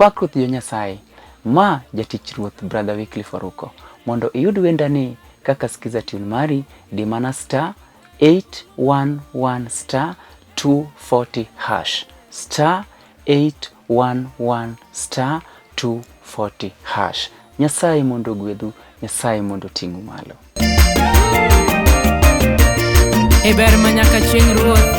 Opak Ruoth jo Nyasaye. Ma jatich Ruoth Brother Wycliffe Oruko. Mondo iyud wendani kaka skiza tune mari, di mana star 811 star 240 hash. Star 811 star 240 hash. Nyasaye mondo ogwedhu, Nyasaye mondo oting'u malo. E ber ma nyaka chieng' Ruoth.